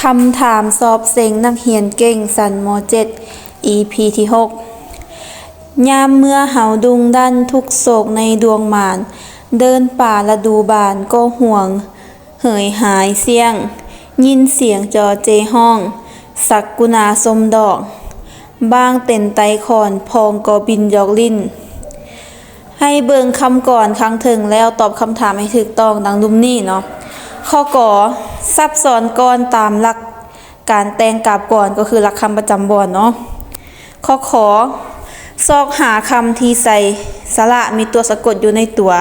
ຄຳຖາມສອບເສັງນັກຮຽນເກັ່ງຊັ້ນ ມໍເຈັດ ອີພີທີຫົກ ຍາມເມື່ອເຮົາດຸ່ງດັນທຸກໂສກໃນດວງມານ ເດີ່ນປ່າລະດູບານກໍຫວງເຫີຍຫາຍສ່ຽງ ຍິນສຽງຈໍເຈຮ້ອງ ສັກກຸນາຊົມດອກ ບາງເຕັນໄຕຂອນ ພອງກໍບິນຢອກຫຼິ້ນ. ໃຫ້ເບິ່ງຄຳກອນຂ້າງເທິງແລ້ວຕອບຄຳຖາມໃຫ້ຖືກຕ້ອງດັ່ງລຸ່ມນີ້ເນາະ. ຂໍ້ ກ, ສັບຊ້ອນກ່ອນຕາມຫຼັກການແຕ່ງກາບກອນ ກໍຄືຫຼັກຄຳປະຈຳບ່ອນເນາະ. ຂໍ້ ຂ, ຊອກຫາຄຳທີ່ໃສ່ສະຫຼະມີຕົວສະກົດຢູ່ໃນຕົວ.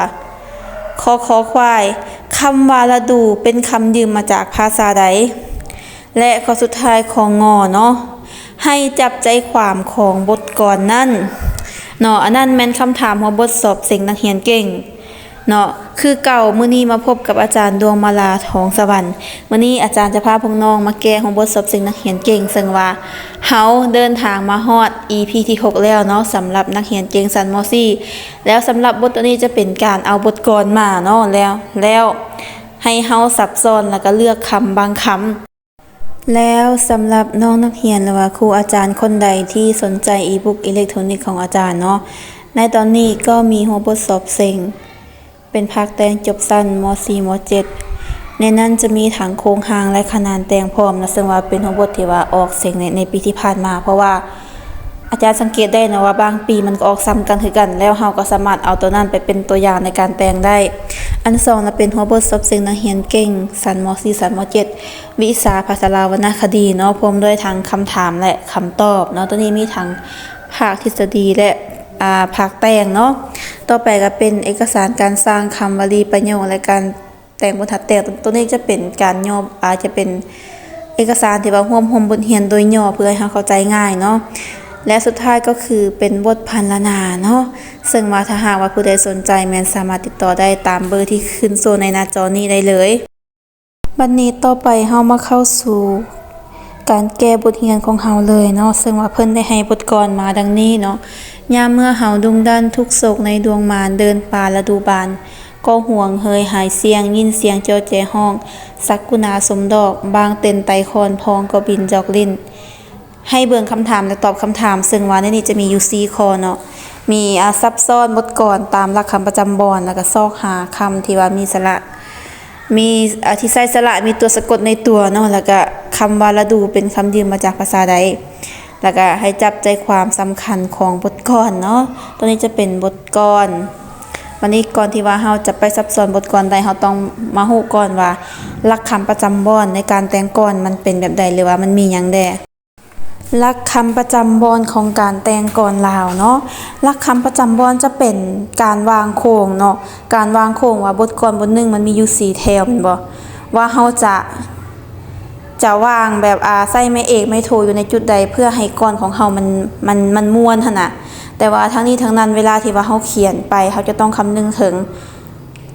ຂໍ້ ຄ, ຄວາຍ, ຄຳວ່າລະດູເປັນຄຳຢືມມາຈາກພາສາໃດ? ແລະ ຂໍ້ສຸດທ້າຍ ຂໍ້ ງ, ເນາະ, ໃຫ້ຈັບໃຈຄວາມຂອງບົດກອນນັ້ນເນາະ. ອັນນັ້ນແມ່ນຄຳຖາມຫົວບົດສອບເສັງນັກຮຽນເກັ່ງເນາະ. ຄືເກົ່າ, ມື້ນີ້ມາພົບກັບອາຈານ ດວງມາລາ ທອງສະຫວັນ. ມື້ນີ້ອາຈານຈະພາພວກນ້ອງມາແກ້ຫົວບົດສອບເສັງນັກຮຽນເກັ່ງ, ເຊິ່ງວ່າເຮົາເດີນທາງມາຮອດ ອີພີທີຫົກ ແລ້ວເນາະ, ສຳລັບນັກຮຽນເກັ່ງຊັ້ນ ມໍສີ່ ແລ້ວສຳລັບບົດຕົວນີ້ຈະເປັນການເອົາບົດກອນມາເນາະ, ແລ້ວ, ແລ້ວໃຫ້ເຮົາສັບຊ້ອນ ແລ້ວກໍເລືອກຄຳບາງຄຳ. ແລ້ວສຳລັບນ້ອງນັກຮຽນ ຫຼືວ່າຄູອາຈານຄົນໃດທີ່ສົນໃຈອີບຸກອີເລັກໂທນິກຂອງອາຈານເນາະ, ໃນຕອນນີ້ກໍມີຫົວບົດສອບເສັງເປັນພາກແຕ່ງຈົບຊັ້ນ ມໍສີ່ ມໍເຈັດ ໃນນັ້ນຈະມີທັງໂຄງຮ່າງ ແລະ ຂະໜານແຕ່ງພ້ອມນະ, ເຊິ່ງວ່າເປັນຫົວບົດທີ່ວ່າອອກເສັງໃນ, ໃນປີທີ່ຜ່ານມາ, ເພາະວ່າອາຈານສັງເກດໄດ້ເນາະວ່າບາງປີມັນກໍອອກຊ້ຳກັນຄືກັນ, ແລ້ວເຮົາກໍສາມາດເອົາຕົວນັ້ນໄປເປັນຕົວຢ່າງໃນການແຕ່ງໄດ້. ອັນສອງລະເປັນຫົວບົດສອບເສັງນັກຮຽນເກັ່ງຊັ້ນ ມໍສີ່ ຊັ້ນ ມໍເຈັດ ວິຊາພາສາລາວວັນນະຄະດີເນາະ, ພ້ອມດ້ວຍທັງຄຳຖາມ ແລະ ຄຳຕອບເນາະ. ໂຕນີ້ມີທັງພາກທິດສະດີ ແລະ ອາ ພາກແຕ່ງເນາະ. ຕໍ່ໄປກໍເປັນເອກະສານການສ້າງຄຳວະລີປະໂຫຍກ ແລະ ການແຕ່ງບົດຮັບແຕ່ງ. ໂຕນີ້ຈະເປັນການຫຍໍ້ ອາ ຈະເປັນເອກະສານທີ່ວ່າຮວບຮວມບົດຮຽນໂດຍຫຍໍ້ ເພື່ອໃຫ້ເຮົາເຂົ້າໃຈງ່າຍເນາະ. ແລະ ສຸດທ້າຍກໍຄືເປັນບົດພັນລະນາເນາະ, ເຊິ່ງວ່າຖ້າຫາກວ່າຜູ້ໃດສົນໃຈ ແມ່ນສາມາດຕິດຕໍ່ໄດ້ຕາມເບີທີ່ຂຶ້ນໂຊໃນໜ້າຈໍນີ້ໄດ້ເລີຍ. ບັດນີ້ຕໍ່ໄປເຮົາມາເຂົ້າສູ່ການແກ້ບົດຮຽນຂອງເຮົາເລີຍເນາະ, ເຊິ່ງວ່າເພິ່ນໄດ້ໃຫ້ບົດກອນມາດັ່ງນີ້ເນາະ. ຍາມເມື່ອເຮົາດຸ່ງດັນທຸກໂສກໃນດວງມານ, ເດີ່ນປ່າລະດູບານ ກໍຫວງເຫີຍຫາຍສ່ຽງ, ຍິນສຽງຈໍແຈຮ້ອງ ສັກກຸນາຊົມດອກ, ບາງເຕັນໄຕຂອນ ພອງກໍບິນຢອກຫຼິ້ນ. ໃຫ້ເບິ່ງຄຳຖາມ ແລະ ຕອບຄຳຖາມ, ເຊິ່ງວ່າໃນນີ້ຈະມີຢູ່ສີ່ຂໍ້ເນາະ, ມີ ອາ ສັບຊ້ອນບົດກອນຕາມຫຼັກຄຳປະຈຳບ່ອນ, ແລ້ວກໍຊອກຫາຄຳທີ່ວ່າມີສະຫຼະ ມີ ອາ ທີ່ໃສ່ສະຫຼະມີຕົວສະກົດໃນຕົວເນາະ, ແລ້ວກະຄຳວ່າລະດູເປັນຄຳຢືມມາຈາກພາສາໃດ, ແລ້ວກະໃຫ້ຈັບໃຈຄວາມສຳຄັນຂອງບົດກອນເນາະ. ໂຕນີ້ຈະເປັນບົດກອນ. ບັດນີ້ກ່ອນທີ່ວ່າເຮົາຈະໄປສັບຊ້ອນບົດກອນໄດ້, ເຮົາຕ້ອງມາຮູ້ກ່ອນວ່າຫຼັກຄຳປະຈຳບ່ອນໃນການແຕ່ງກອນມັນເປັນແບບໃດ ຫຼືວ່າມັນມີຫຍັງແດ່. ຫຼັກຄຳປະຈຳບ່ອນຂອງການແຕ່ງກອນລາວເນາະ, ຫຼັກຄຳປະຈຳບ່ອນຈະເປັນການວາງໂຄງເນາະ, ການວາງໂຄງວ່າບົດກອນບົດໜຶ່ງມັນມີຢູ່ສີ່ແຖວແມ່ນບໍ່? ວ່າເຮົາຈະ ຈະວາງແບບ ອາ ໃສ່ໄມ້ເອກໄມ້ໂທຢູ່ໃນຈຸດໃດ ເພື່ອໃຫ້ກອນຂອງເຮົາມັນ ມັນ ມັນມ່ວນຫັ້ນນະ. ແຕ່ວ່າທັງນີ້ທັງນັ້ນ ເວລາທີ່ວ່າເຮົາຂຽນໄປ ເຮົາຈະຕ້ອງຄຳນຶງເຖິງ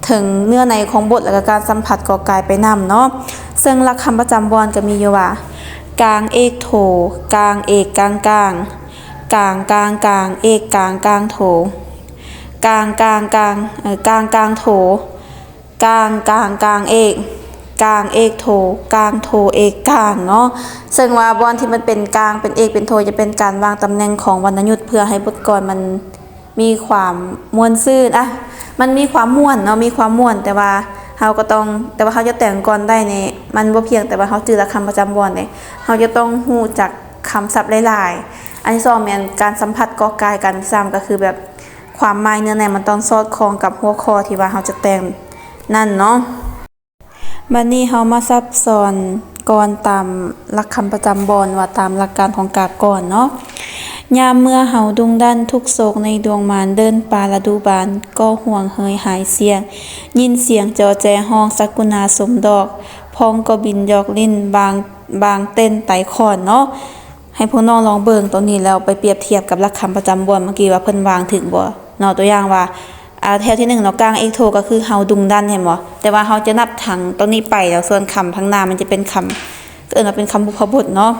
ເຖິງເນື້ອໃນຂອງບົດ ແລ້ວກໍການສຳຜັດກໍກາຍໄປນຳເນາະ. ເຊິ່ງຫຼັກຄຳປະຈຳບ່ອນກໍມີຢູ່ວ່າ ກາງເອກໂທ, ກາງເອກກາງກາງ, ກາງກາງກາງເອກກາງກາງໂທ, ກາງກາງກາງ ເອີ ກາງກາງໂທ, ກາງກາງກາງເອກ, ກາງເອກໂທ, ກາງໂທເອກກາງເນາະ. ເຊິ່ງວ່າບ່ອນທີ່ມັນເປັນກາງ ເປັນເອກ ເປັນໂທ ຈະເປັນການວາງຕຳແໜ່ງຂອງວັນນະຍຸດ ເພື່ອໃຫ້ບົດກອນມັນ ມີຄວາມມ່ວນຊື່ນ ອະ ມັນມີຄວາມມ່ວນເນາະ ມີຄວາມມ່ວນ ແຕ່ວ່າເຮົາກໍຕ້ອງ ແຕ່ວ່າເຮົາຈະແຕ່ງກອນໄດ້ນີ້ ມັນບໍ່ພຽງແຕ່ວ່າເຮົາຈື່ຫຼັກຄຳປະຈຳບ່ອນເດ້ ເຮົາຈະຕ້ອງຮູ້ຈັກຄຳສັບຫຼາຍໆ. ອັນທີສອງແມ່ນການສຳຜັດກໍກາຍ ການທີສາມກໍຄືແບບຄວາມໝາຍເນື້ອໃນ ມັນຕ້ອງສອດຄ່ອງກັບຫົວຂໍ້ທີ່ວ່າເຮົາຈະແຕ່ງນັ້ນເນາະ. ບັດນີ້ເຮົາມາສັບຊ້ອນກອນຕາມຫຼັກຄຳປະຈຳບ່ອນ ວ່າຕາມຫຼັກການຂອງກາບກອນເນາະ. ຍາມເມື່ອເຮົາດຸ່ງດັນທຸກໂສກໃນດວງມານ ເດີ່ນປ່າລະດູບານ ກໍຫວງເຫີຍຫາຍສ່ຽງ ຍິນສຽງຈໍແຈຮ້ອງ ສັກກຸນາຊົມດອກ ພອງກໍບິນຢອກຫຼິ້ນ ບາງ ບາງເຕັ້ນໄຕຂອນເນາະ. ໃຫ້ພວກນ້ອງລອງເບິ່ງຕົງນີ້ ແລ້ວໄປປຽບທຽບກັບຫຼັກຄຳປະຈຳບ່ອນເມື່ອກີ້ວ່າເພິ່ນວາງຖືກບໍ່ເນາະ. ຕົວຢ່າງວ່າ ອາ ແຖວທີໜຶ່ງເນາະ ກາງເອກໂທ ກໍຄືເຮົາດຸ່ງດັນ ເຫັນບໍ່? ແຕ່ວ່າເຮົາຈະນັບທາງຕົງນີ້ໄປ ແລ້ວສ່ວນຄຳທາງໜ້າມັນຈະເປັນຄຳ ເອີ້ນວ່າເປັນຄຳບຸບພະບົດເນາະ.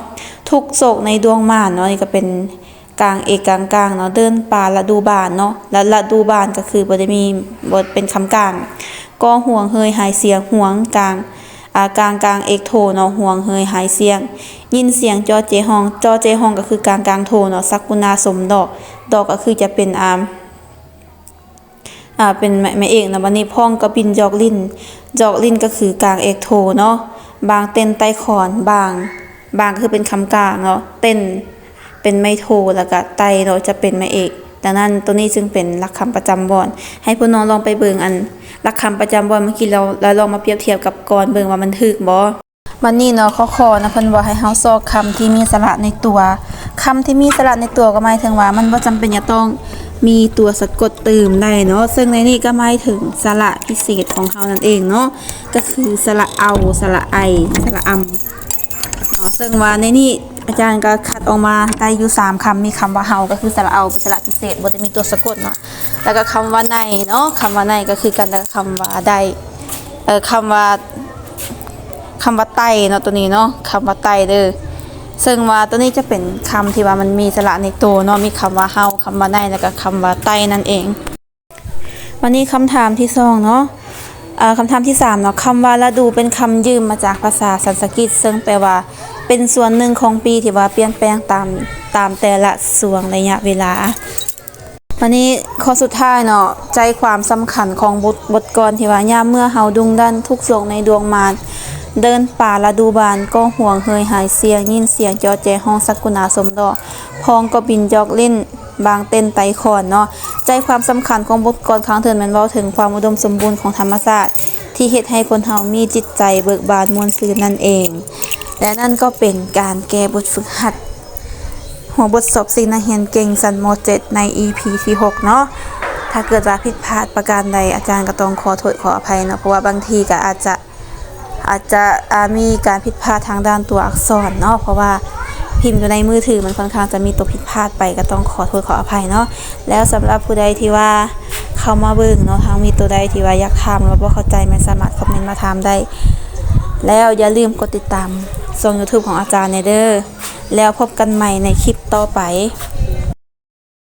ທຸກໂສກໃນດວງມານເນາະ ນີ້ກໍເປັນກາງເອກກາງກາງເນາະ ເດີ່ນປ່າລະດູບານເນາະ ລະ ລະດູບານກໍຄືບໍ່ໄດ້ມີ ບໍ່ເປັນຄຳກາງ. ກໍຫວງເຫີຍຫາຍສ່ຽງ ຫວງກາງ ອາ ກາງກາງເອກໂທເນາະ ຫ່ວງເຮີຍຫາຍສຽງ ຍິນສຽງຈໍເຈຮ້ອງ ຈໍເຈຮ້ອງກໍຄືກາງກາງໂທເນາະ ສັກກຸນາສົມດອກ ດອກກໍຄືຈະເປັນ ອາ ອາ ເປັນແມ່ ແມ່ເອກເນາະ ບັດນີ້ພ້ອງກໍບິນຢອກຫຼິ້ນ ຢອກຫຼິ້ນກໍຄືກາງເອກໂທເນາະ ບາງເຕັ້ນໄຕ້ຂອນ ບາງ ບາງກໍຄືເປັນຄຳກາງເນາະ ເຕັ້ນເປັນໄມ້ໂທ ແລ້ວກະໄຕ້ເນາະ ຈະເປັນແມ່ເອກ ດັ່ງນັ້ນໂຕນີ້ຈຶ່ງເປັນຫຼັກຄຳປະຈຳບ່ອນ ໃຫ້ພວກນ້ອງລອງໄປເບິ່ງອັນຫຼັກຄຳປະຈຳບ່ອນເມື່ອກີ້ ແລ້ວ ແລ້ວລອງມາປຽບທຽບກັບກອນເບິ່ງວ່າມັນຖືກບໍ່. ບັດນີ້ເນາະ ຂໍ້ ຂໍ້ນະ ເພິ່ນບອກໃຫ້ເຮົາຊອກຄຳທີ່ມີສະຫຼະໃນຕົວ ຄຳທີ່ມີສະຫຼະໃນຕົວກໍໝາຍເຖິງວ່າມັນບໍ່ຈຳເປັນຈະຕ້ອງມີຕົວສະກົດຕື່ມໄດ້ເນາະ ເຊິ່ງໃນນີ້ກໍໝາຍເຖິງສະຫຼະພິເສດຂອງເຮົານັ້ນເອງເນາະ ກໍຄືສະຫຼະເອົາ ສະຫຼະໄອ ສະຫຼະອຳເນາະ ເຊິ່ງວ່າໃນນີ້ອາຈານກໍຄັດອອກມາໄດ້ຢູ່ສາມຄຳ ມີຄຳວ່າເຮົາ ກໍຄືສະຫຼະເອົາ ເປັນສະຫຼະພິເສດ ບໍ່ໄດ້ມີຕົວສະກົດເນາະ ແລ້ວກໍຄຳວ່າໃນເນາະ ຄຳວ່າໃນກໍຄືກັນກັບຄຳວ່າໄດ້ ເອີ ຄຳວ່າ ຄຳວ່າໄຕ້ເນາະ ໂຕນີ້ເນາະ ຄຳວ່າໄຕ້ເດີ ເຊິ່ງວ່າໂຕນີ້ຈະເປັນຄຳທີ່ວ່າມັນມີສະຫຼະໃນໂຕເນາະ ມີຄຳວ່າເຮົາ ຄຳວ່າໃນ ແລ້ວກໍຄຳວ່າໄຕ້ນັ້ນເອງ. ບັດນີ້ຄຳຖາມທີສອງເນາະ ເອີ ຄຳຖາມທີສາມເນາະ ຄຳວ່າລະດູເປັນຄຳຢືມມາຈາກພາສາສັນສະກິດ ເຊິ່ງແປວ່າເປັນສ່ວນໜຶ່ງຂອງປີທີ່ວ່າປ່ຽນແປງຕາມ ຕາມແຕ່ລະຊ່ວງໄລຍະເວລາ. ບັດນີ້ຂໍ້ສຸດທ້າຍເນາະ ໃຈຄວາມສຳຄັນຂອງບົດ ບົດກອນທີ່ວ່າ ຍາມເມື່ອເຮົາດຸ່ງດັນທຸກໂສກໃນດວງມານ ເດີ່ນປ່າລະດູບານກໍຫ່ວງເຮີຍຫາຍສຽງ ຍິນສຽງຈໍແຈຮ້ອງສັກກຸນາສົມດອກ ພ້ອງກໍບິນຢອກຫຼິ້ນ ບາງເຕັ້ນໄຕ້ຂອນເນາະ ໃຈຄວາມສຳຄັນຂອງບົດກອນຄາງເທິງແມ່ນເວົ້າເຖິງຄວາມອຸດົມສົມບູນຂອງທຳມະຊາດ ທີ່ເຮັດໃຫ້ຄົນເຮົາມີຈິດໃຈເບີກບານມ່ວນຊື່ນນັ້ນເອງ ແລະ ນັ້ນກໍເປັນການແກ້ບົດຝຶກຫັດ ຫົວບົດສອບເສັງນັກຮຽນເກັ່ງຊັ້ນ ມໍເຈັດ ໃນ ອີພີ ທີຫົກເນາະ ຖ້າເກີດວ່າຜິດພາດປະການໃດ ອາຈານກໍຕ້ອງຂໍໂທດຂໍອະໄພເນາະ ເພາະວ່າບາງທີກໍອາດຈະ ອາດຈະ ອາ ມີການຜິດພາດທາງດ້ານຕົວອັກສອນເນາະ ເພາະວ່າພິມຢູ່ໃນມືຖືມັນຄ່ອນຂ້າງຈະມີຕົວຜິດພາດໄປ ກໍຕ້ອງຂໍໂທດຂໍອະໄພເນາະ ແລ້ວສຳລັບຜູ້ໃດທີ່ວ່າເຂົ້າມາເບິ່ງເນາະ ທາງມີຕົວໃດທີ່ວ່າຢາກຖາມ ຫຼືວ່າບໍ່ເຂົ້າໃຈ ແມ່ນສາມາດຄອມເມັນມາຖາມໄດ້ ແລ້ວຢ່າລືມກົດຕິດຕາມຊ່ອງຢູທູບຂອງອາຈານແດ່ເດີ. ແລ້ວພົບກັນໃໝ່ໃນຄລິບຕໍ່ໄປ.